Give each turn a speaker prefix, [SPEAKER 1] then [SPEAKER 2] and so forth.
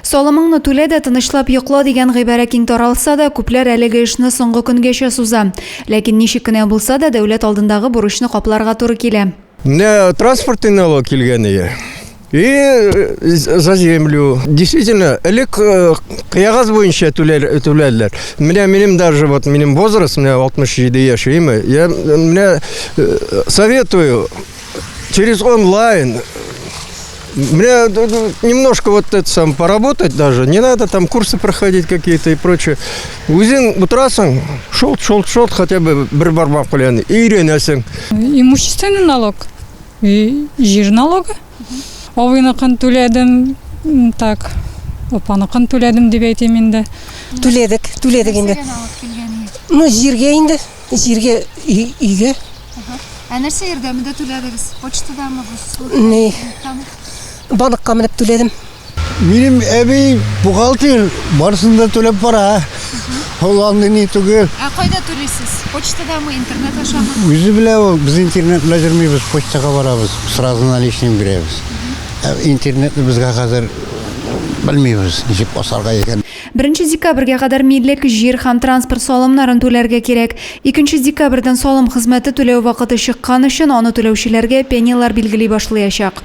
[SPEAKER 1] Салымыңны түлә дә тынычлап йокла дигән гыйбарә киң таралса да, күпләр әлеге эшне соңгы көнгәчә суза. Ләкин ничек кенә булса да, дәүләт алдындагы бурычны капларга туры килә.
[SPEAKER 2] Менә транспортный налог килгән ие. И э, за землю. Действительно, элек э, кыягаз буенча түләделәр. Менә минем даже вот минем возраст, менә 67 яшь, име. Я менә э, советую через онлайн мне немножко вот это сам поработать даже, не надо там курсы проходить какие-то и прочее. Үзең утырасың, шолт, шолт, шолт, хотя бы бер бармак белән өйрәнәсең.
[SPEAKER 3] Имущественный налог и җир налогы. Абыйныкын түләдем, так, апаныкын түләдем дип әйтим инде.
[SPEAKER 4] Түләдек, түләдек инде. Ну, җиргә инде, җиргә, өйгә.
[SPEAKER 1] Ә нәрсә ярдәмендә түләдегез? Почтадамы,
[SPEAKER 4] Ни? Банкка менеп түләдем.
[SPEAKER 5] Минем әби бухгалтер, барысын да түләп бара. Ул андый ни түгел.
[SPEAKER 1] Ә кайда түлисез? Почтадамы, интернет ашамы?
[SPEAKER 5] Үзе белә ул, без интернет белән йөрмибез, почтага барабыз, сразу наличный бирәбез. Ә интернетны безгә хәзер белмибез, ничек басарга икән.
[SPEAKER 1] Беренче декабрьгә кадәр милек, җир һәм транспорт салымнарын түләргә кирәк. Икенче декабрьдән салым хезмәте түләү вакыты чыккан өчен аны түләүчеләргә пенялар билгели башлыячак.